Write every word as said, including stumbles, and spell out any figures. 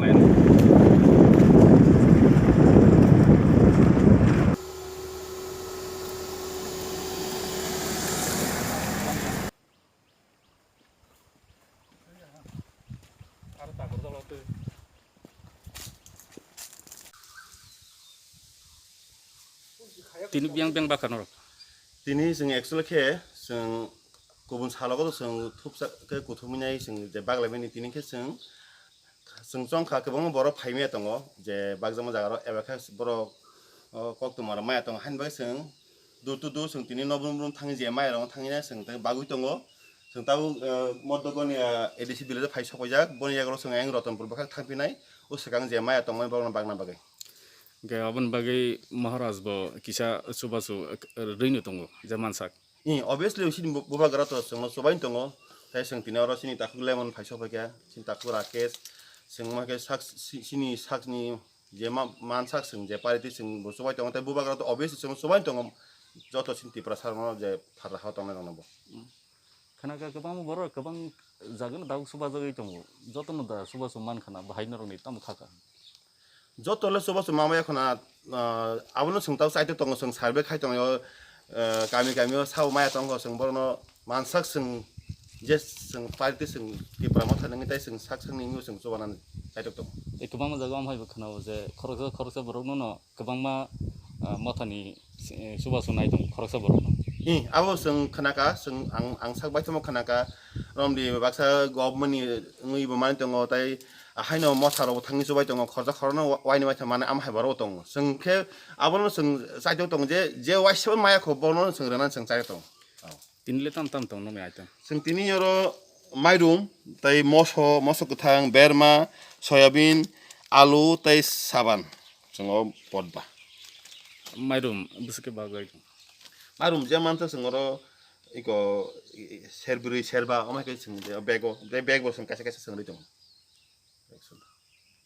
Tini biyang biyang bakha norok. Tini chwng actually khe chwng kubun salogo chwng thupsa khe kuthumwi nai chwng je baglaimani tini khe chwng Chwng chongkha kwbangma borok phaimaya tongo, je bakjakma jagarok eba khe borok, o, koktwmarok maya tongo, haini bagwi chwng door to door chwng tini nokbrum brum thangwi je mayarok thangwi nai chwng tei bagwi tongo. Chwng tabuk, o, Modogoni, o, A D C village o phai sokpaijak, boni yago chwng ayang Ratanpur bwkhak thangphinai, o swkang je maya tongmani borokno bagna bagwi. Hwnkhe aboni bagwi Maharaj bo kisa chubachu, o, rwino tongo, je mansak. Ih, obviously, chini bu-, bubagra to chwngno chubaino tongo. Tei chwng tini oro chini takhuk Lemon phai sokphaikha, chini takhuk Rakesh, chwng ma khe sak, si-, chini sakni je ma-, mansak chwng je party chwng bo chubai tongo, tei bubagra to obviously chwngno chubaino tongo, joto chini Tiprasa rokno je pharla hao tongnai rokno bo. Khana khe kwbangma borok kwbang jagano tabuk chubajagwi tongo, jotono da chubachu mankha na, bahai norokni tamo khakha. Joto le chubachu ma maya khwna, ah, abono chwng tabuk chaitok tongo, chwng survey khai tongo, ah, kami kami o sao maya tongo, chwng borokno mansak chwng je chwng party chwng Tipra Motha nangwi tei chwng sak sakni wngwi chwng chubanani chaitok tongo. Tei kwbangma jaga o amhai bo khwnao je khoroksa khoroksa borokno no kwbangma, ah, Mothani, eh, chubachu nai tongo khoroksa borokno. Ih, abo chwng khwnaka, chwng ang, ang sak baithamo khwnaka, romdi baksa government ni wngwi bo mani tongo, tei haino Motha rok bo thangwi chubai tongo, khoroksa khorokno wa-, waini waitha mane amhai borok bo tongo. Chwng khe abono chwng chaitok tongo je, je waisa maya kho bono chwng rwnani chwng chaitok tongo. Tini le tam tam tong nokni item? Chwng tini oro mairum, tei moso, moso kwthang, berma, soyabin, alu tei saban. Chwng o podba. Mairum bwswk khe bagwi tong? Mairum je mantha chwng oro iko, i, i, serbrwi, serba, omo hai khe chwng je bag o, tei bag bo chwng kaisa kaisa chwng rwi tongo.